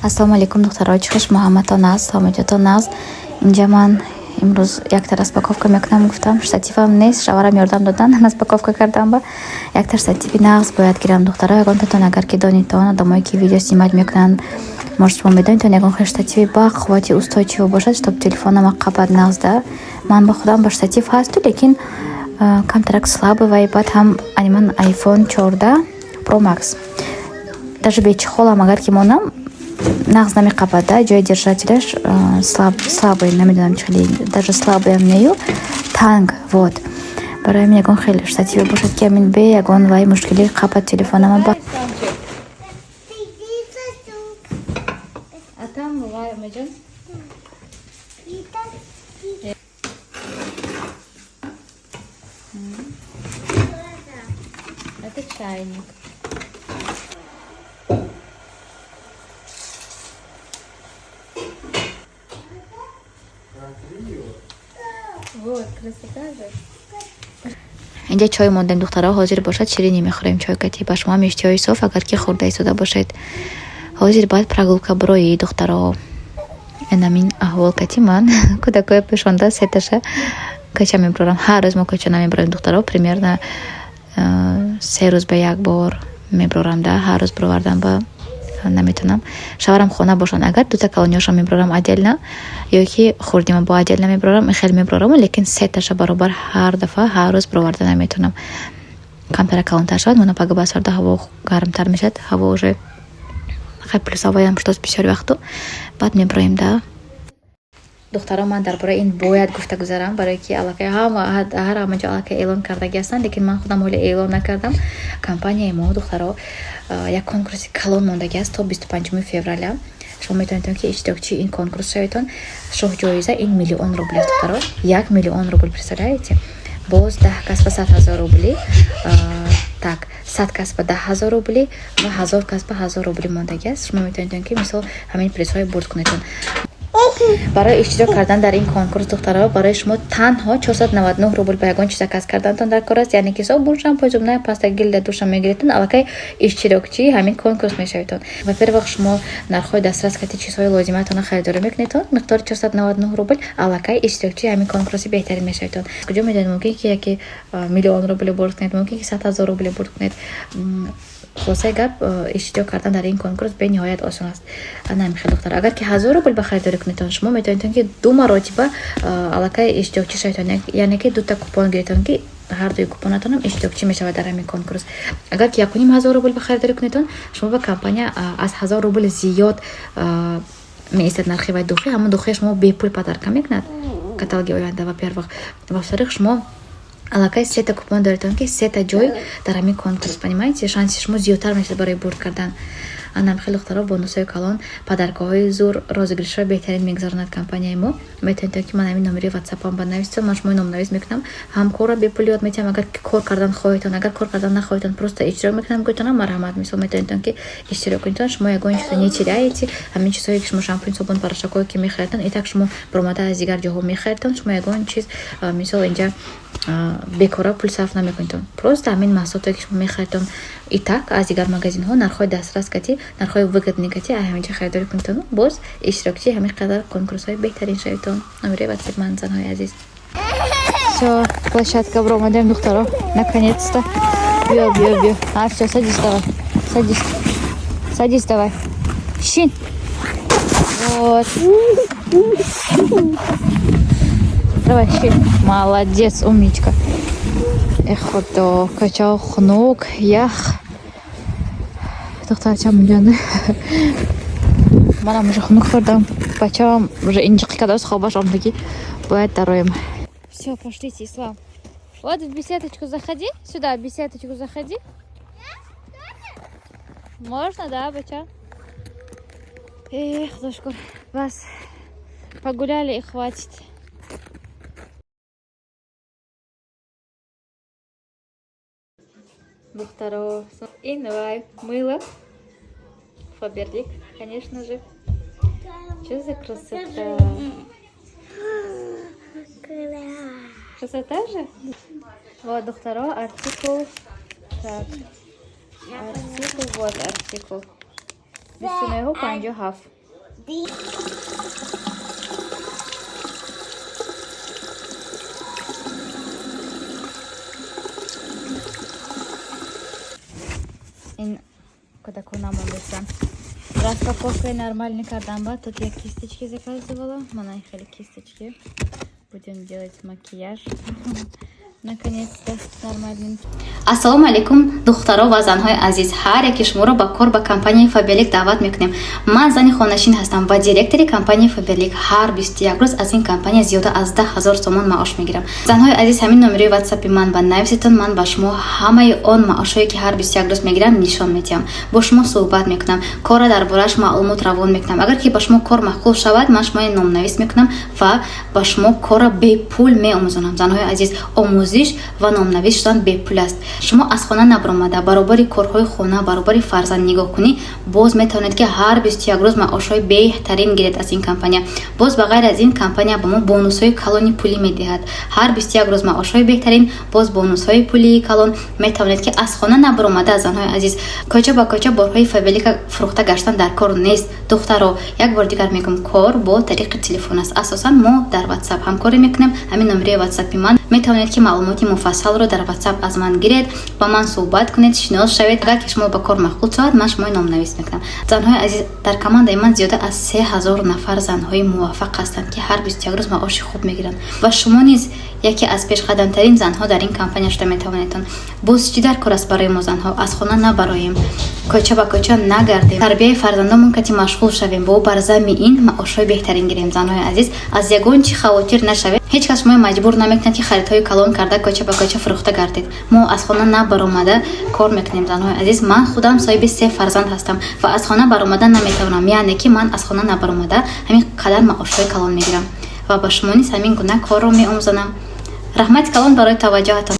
Ассалому алайкум, духтаро, чӣ хуш муҳаммадтон аст, саломатиятон аст. Инҷа ман имрӯз якта распаковка мекунам, гуфтам, штативам нест, шаварам ёрдам додан, распаковка кардам, ба якта штативи нағз бояд гирам, духтаро. Ягонтатон агар ки донитон, одамое ки видео снимать мекунанд, может, шумо медонитон, ягон хел штативи ба қуввати устойчиво бошад, чтоб телефонама қабат нағз да. Ман ба худам ба штатив ҳасту, лекин камтарак слабый, вай баъд ҳам ани ман iPhone 14 Pro Max. Даже бе чехолам агар ки монам, нағз намеқабад да, ҷои держателяш слабый, намедонам чӣ хеле, даже слабыям нею, танг, вот. Барои ҳамин ягон хел штативе бошад, ки ҳамин бе ягон вай мушкилӣ қабад телефонама ба. А там вай, Умеджон? Это чайник. Вот, красота же. Инҷа чой мондем, духтаро, ҳозир бошад, ширинӣ мехӯрем чой кати. Ба шумоам иштиҳои соф, агар ки хӯрда истода бошед. Ҳозир баъд прогулка бироӣ, духтаро. Энамин аҳвол кати ман кӯдакоя пешонда сеташа кӯча мебарорам. Ҳар рӯз мо кӯча намебароем, духтаро, примерно 3 рӯз ба як бор мебарорам да, ҳар рӯз бировардан ба наметавонам. Шаварам хона бошанд агар, дута калониёшам мебарорам отдельно, ё ки хурдима бо отдельно мебарорам, хеле мебарорам, лекин сеташа баробар ҳар дафъа ҳар рӯз бироварда наметавонам. Камтара калонтар шавад, мана пага басарда ҳаво гармтар мешавад, ҳаво уже хай плюсовоям шудааст бисёри вақту, баъд мебароем да. Духтаро, ман дар бораи ин бояд гуфта гузарам, барое ки аллакай ҳама ҳар ҳама ҷо аллакай эълон кардагӣ ҳастанд, лекин ман худам ҳоло эълон накардам. Компанияи мо, духтаро, як конкурси калон мондагӣ аст то 25-уми февраля. Шумо метавонедон, ки иштирокчии ин конкурс шаведон. Шоҳ ҷоиза ин миллион рубл аст, духтаро, 1 миллион рубл, представляете? Боз 10 кас ба 100 000 рубли, так, 100 кас ба 10 000 рубли ва 1000 кас ба 1000 рубли мондагӣ аст. Шумо метавонедон, ки мисол ҳамин призҳои бурд кунедон. Барои иштирок кардан дар ин конкурс, духтаро, барои шумо танҳо 499 рубл ба ягон чиз заказ кардантон дар кор аст, яъне ки собун, шампунь, зубная паста, гель для душа мегиритон, аллакай иштирокчии ҳамин конкурс мешаведон. Во-первых, шумо нархҳои дастрас кати чизҳои лозимаатонро харидорӣ мекунедон, миқдори 499 рубл, аллакай иштирокчии ҳамин конкурси беҳтарин мешаведон. Куҷо медонед, мумкин ки яке миллион рубли бурд кунед, мумкин ки 100 000 рубли бурд кунед. Хулосаи гап, иштирок кардан дар ин конкурс бениҳоят осон аст. Ана ҳамин хел, духтар, агар ки 1000 рубл ба харидорӣ кунедон, шумо метавонедон, ки ду маротиба аллакай иштирокчӣ шаведон, яъне ки дута купон гиритон, ки ҳар дуи купонатонам иштирокчӣ мешавад дар ҳамин конкурс. Агар ки 1500 рубл ба харидорӣ кунедон, шумо ба компания аз 1000 рубл зиёд меистад нархи вай духи, ҳамон духи шумо бепул подарка мекунад каталоги оянда, во-первых. Во-вторых, шумо аллакай сета купон доритон, ки сета ҷой дар ҳамин конкурс, понимаете, шанси шумо зиёдтар мешавад барои бурд кардан. Анам хеле, духтаро, бонусҳои калон, подаркаҳои зур, розыгрышҳои беҳтарин мегузаронад компанияи мо. Метавонед, ки ман ҳамин номери ватсапам ба нависед, ман шумои номнавис мекунам, ҳам корро бепул ёд метиҳам, агар кор кардан хоҳедтон. Агар кор кардан нахоҳедтон, просто иштирок мекунам гӯйтонам, марҳамат, мисол, метавонедтон, ки иштирок кунедтон. Шумо ягон чизо не теряете. Ҳамин чизҳое ки шумо, шампунь, собун, порошокҳое ки мехаридтон, итак шумо баромада аз дигар ҷоҳо мехаридтон. Шумо ягон чиз, мисол, инҷа бекора пул сарф намекунедтон. Просто ҳамин маҳсулотое ки шумо мехаридтон итак аз дигар магазинҳо, нархҳои дастрас кати, нархҳои выгодный кати, ҳаминҷа харидорӣ кунедтон, боз иштирокчии ҳамин қадар конкурсҳои беҳтарин шаведтон. Номерои ватсап ман, занҳои азиз. Всё, площадка баромадем, духтаро, наконец-то. Биё, биё, биё. А, всё, садись давай, садись, садись давай, шин. Вот, давай, шин, молодец, умничка. Эх, худо, кӯчао хунук, ях. Духтарчам ҷон, манам уже хунук хӯрдам, бачаам уже инҷиқи кадааст, хобаш омдагӣ, бояд дароем. Всё, пошлите, Ислам. Вот в беседочку заходи, сюда, в беседочку заходи. Можно, да, бача? Эх, дошкур, бас, погуляли и хватит. Духтаро, ин вай мыло Фаберлик, конечно же. Что за красота? Красота же. Вот, духтаро, артикул. Так, артикул, вот артикул. 29,57. D. Ин кӯдако намондестан. Распаковкаи нормальный кардан. Баъд тут я кисточки заказывала. Мана хеле кисточки. Будем делать макияж наконец-то нормальный. Ассалому алайкум, духтаро ва занҳои азиз! Ҳар яке шуморо ба кор ба компанияи Фаберлик даъват мекунем. Ман зани хонашин ҳастам ва директори компанияи Фаберлик. Ҳар 21 рӯз аз ин компания зиёда аз 10 000 сомон маош мегирам. Занҳои азиз, ҳамин номерои ватсапи ман ба нависетон. Ман ба шумо ҳамаи он маошҳое, ки ҳар 21 рӯз мегирам, нишон медиҳам, бо шумо суҳбат мекунам, корра дар борааш маълумот равон мекунам. Агар ки ба шумо кор маъқул шавад, ман шумои номнавис мекунам ва ба шумо корра бепул меомӯзонам. Занҳои азиз, омӯзиш ва номнавис шудан бепул аст. Шумо аз хона набаромада, баробари корҳои хона, баробари фарзанд нигоҳкунӣ, боз метавонед, ки ҳар 21 рӯз маошҳои беҳтарин гиред аз ин компания. Боз ба ғайр аз ин, компания ба мо бонусҳои калони пулӣ медиҳад. Ҳар 21 рӯз маошҳои беҳтарин, боз бонусҳои пулии калон. Метавонед, ки аз хона набаромада, занҳои азиз, кӯча ба кӯча борҳои Фаберлика фурӯхта гаштан дар кор нест. Духтаро, як бор дигар мегӯм, кор бо тариқи телефон аст. Асосан мо дар Ватсап ҳамкорӣ мекунем. Ҳамин номерои ватсапи ман, метавонед, ки маълумоти муфассалро дар Ватсап аз ман гиред, ба ман суҳбат кунед, шинос шавед. Агар ки шумо ба кор маъқул шавад, ман шумои номнавис мекунам. Занҳои азиз, дар командаи ман зиёда аз 3000 нафар занҳои муваффақ ҳастанд, ки ҳар 21 рӯз маоши хуб мегиранд, ва шумо низ яке аз пешқадамтарин занҳо дар ин компания шуда метавонедтон. Боз чӣ дар кор аст барои мо занҳо? Аз хона набароем, кӯча ба кӯча нагардем, тарбияи фарзандонмон кати машғул шавем, бо бар замми ин маошҳои беҳтарин гирем. Занҳои азиз, аз ягон чӣ хавотир нашавед. Ҳеҷ кас шуморо маҷбур намекунад, ки харидҳои калон карда, кӯча ба кӯча фурӯхта гардед. Мо аз хона набаромада кор мекунем. Занҳои азиз, ман худам соҳиби се фарзанд ҳастам ва аз хона баромада наметавонам. Яъне ки ман аз хона набаромада ҳамин қадар маошҳои калон мегирам ва ба шумо низ ҳамин гуна корро меомӯзонам. Раҳмати калон барои таваҷҷӯҳатон.